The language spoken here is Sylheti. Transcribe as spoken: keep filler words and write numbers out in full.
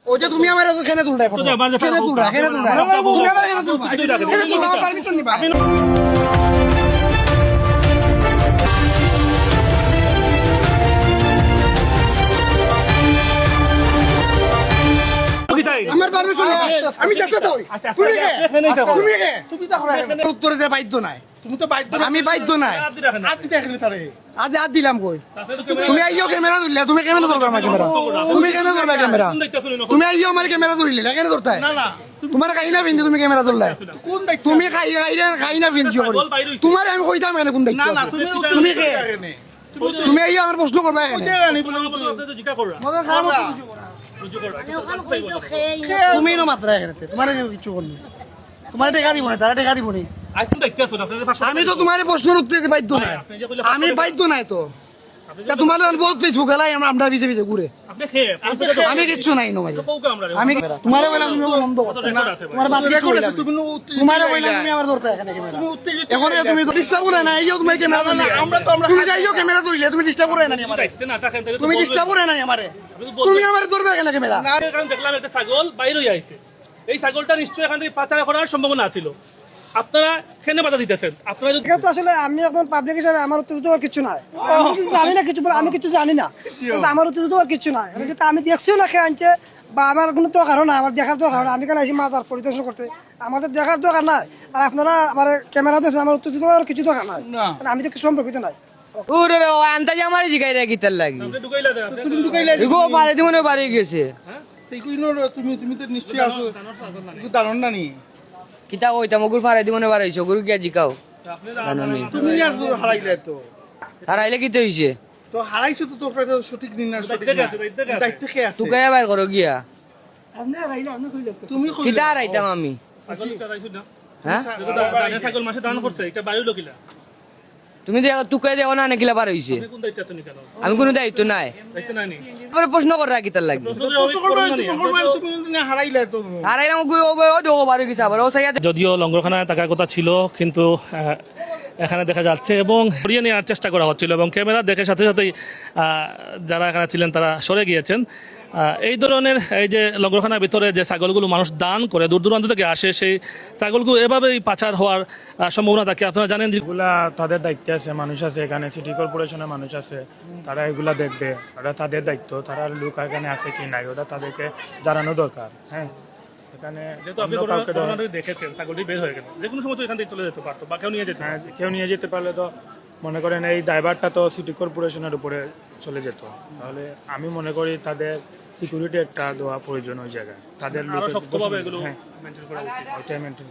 ওই যে তুমি আমার কেনে তুলরায় ফটো? কেনে তুলরায়, কেনে তুলরায়? তুমি আমার কেনে তুলবা? কেনে তুলবা? আমার পারমিশন নিবা? আমার পারমিশন নিবা? আমি দেশে তো। তুমি কে? তুমি কে? উত্তর দিতে বাধ্য নায়। তুমি তো বাধ্য। আমি বাধ্য নায়। আজ দেখলে তারে। আজ আত দিলাম কই? তুমি আইও ক্যামেরা ধরলে, তুমি কেমনে ধরবে আমার ক্যামেরা? তুমি কেমনে ধরবে ক্যামেরা? তুমি আইও আমার ক্যামেরা ধরলে, কেন ধরতায়? না, না। তোমার খাই না ফিন্দি তুমি ক্যামেরা ধরলে। কোন দায়িত্ব? তুমি খাই, খাই না, খাই না ফিন্দি করি। তোমারে আমি কইতাম কেনে কোন দায়িত্ব? না, না, তুমি তুমি কে? তুমি আইও আমার প্রশ্ন করবে কেনে? মদন খাওয়া মতো কিছু করা। তুমি না মাত্র এখানে, তোমারে কেউ কিচ্ছু করনি। তোমারে টেকা দিব না, তারা টেকা দিব নি। আমি তো তোমার প্রশ্নের উত্তর দিতে বাধ্য নায়। আমি বাধ্য নায় তো। তা তোমার বহুত Facebook এলাই আমরা, আমরা পিছে পিছে ঘুরে। আমি কিচ্ছু নাই নো ভাই। আমি তোমারে বললাম তুমি বন্ধ করতে। তোমার বাদ কিচ্ছু বললাম না। তোমারে বললাম তুমি আমার ধরতে এখানে ক্যামেরা। এখন তুমি তো ডিস্টার্ব করে না, এইও তোমার ক্যামেরা ধরলে। আমরা তো আমরা তুমি যাইও ক্যামেরা ধরলে, তুমি ডিস্টার্ব করে না নি আমারে। তুমি ডিস্টার্ব করে না নি আমারে। তুমি আমারে ধরবে এখানে ক্যামেরা। না, কারণ দেখলাম একটা ছাগল বাইরে আইছে। এই ছাগলটা নিশ্চয়ই এখান থেকে পাচার করার সম্ভাবনা ছিল। আপনারা কেন বাধা দিতেছেন? আপনারা যদি এটা তো আসলে আমি এখন পাবলিক হিসাবে আমার উত্তেজিত হওয়ার কিছু নাই। আমি কিছু জানি না, কিছু বলে আমি কিছু জানি না। কিন্তু আমার উত্তেজিত হওয়ার কিছু নাই। কারণ এটা তো আমি দেখছিও না, কে আনছে বা আমার কোনো দরকারও নাই, আমার দেখার দরকার নাই। আমি কেন আইছি মাজার পরিদর্শন করতে? আমার তো দেখার দরকার নাই। আর আপনারা আমার ক্যামেরা ধরছেন, আমার উত্তেজিত হওয়ার কিছু দরকার নাই। না। কারণ আমি তো কিছু সম্পর্কিত নাই। ওরে রে, ও আন্দাজে আমারে জিগাইরা কিতার লাগি? আপনি ঢুকাইলা দেন, আপনি তুমি ঢুকাইলা। ইগো পারে দি মনে বাড়ি গেছে। হ্যাঁ? তো ইগো ইনো রে, তুমি, তুমি তো নিশ্চয়ই আছো। জানো, জানো, জানো না। ইগো জানো না নি? কিতা কইতাম, ওগুর পারে দি মনে বাড়াইছে, ওগুর গিয়া জিকাও। আপনি জানো না। তুমি আর হারাইলে তো। হারাইলে কিতা হইছে? তো হারাইছো তো, তো ওটা সঠিক নির্ণয়, সঠিক না। দায়িত্ব কে আছে? দায়িত্ব কে আছে? তুকাইয়া বাইর করো গিয়া। আপনি হারাইলে, আপনি কইলে তো। তুমি কইলে। কিতা হারাইতাম আমি? ছাগল তো হারাইছো না? হ্যাঁ? দানে ছাগল মাসে দান করছে, এটা বাড়ি হলো কিলা? তুমি তো এখন তুকাই দেখো না, নাকিলা বার হইছে। আপনি কোন দায়িত্ব আছেন কেন? আমি কোনো দায়িত্ব নাই। দায়িত্ব নাই নি? তারপরে প্রশ্ন করে রাখি তার লাগি। প্রশ্ন তো প্রশ্ন করবে, করবে তুমি না। করবে, তুমি না হারাইলে তো। হারাইলাম, ওই, ওই, ওই দেখো বার হয়ে গেছে আবার, ও সাইয়া যদিও লঙ্গরখানায় থাকার কথা ছিল, কিন্তু, আহ, এখানে দেখা যাচ্ছে এবং সরিয়ে নেওয়ার চেষ্টা করা হচ্ছিল এবং ক্যামেরা দেখে সাথে সাথেই, আহ, যারা এখানে ছিলেন তারা সরে গিয়েছেন। আহ, এই ধরনের এই যে লঙ্গরখানার ভিতরে যে ছাগলগুলো মানুষ দান করে, দূর দূরান্ত থেকে আসে, সেই ছাগলগুলো এভাবেই পাচার হওয়ার, আহ, সম্ভাবনা থাকে। আপনারা জানেন যে এগুলা তাদের দায়িত্বে আছে, মানুষ আছে এখানে, সিটি কর্পোরেশনের মানুষ আছে, তারা এগুলা দেখবে, ওটা তাদের দায়িত্ব। তারা লোক এখানে আছে কি নাই, ওটা তাদেরকে জানানো দরকার। হ্যাঁ, এখানে যেহেতু আপনি অন্য ঘটনা, কাউকে দেওয়া ঘটনাটা দেখেছেন, ছাগলটি বের হয়ে গেল, যে কোনো সময় তো এখান থেকে চলে যেতে পারতো বা কেউ নিয়ে যেতে হ্যাঁ, পারতো। কেউ নিয়ে যেতে পারলে তো মনে করেন এই দায়ভারটা তো সিটি কর্পোরেশনের উপরে চলে যেত। তাহলে আমি মনে করি তাদের সিকিউরিটি একটা দেওয়া প্রয়োজন ওই জায়গায়, তাদের আরো লোকের শক্তভাবে এগুলো হ্যাঁ, মেনটেন করা উচিত। ওইটাই মেনটেন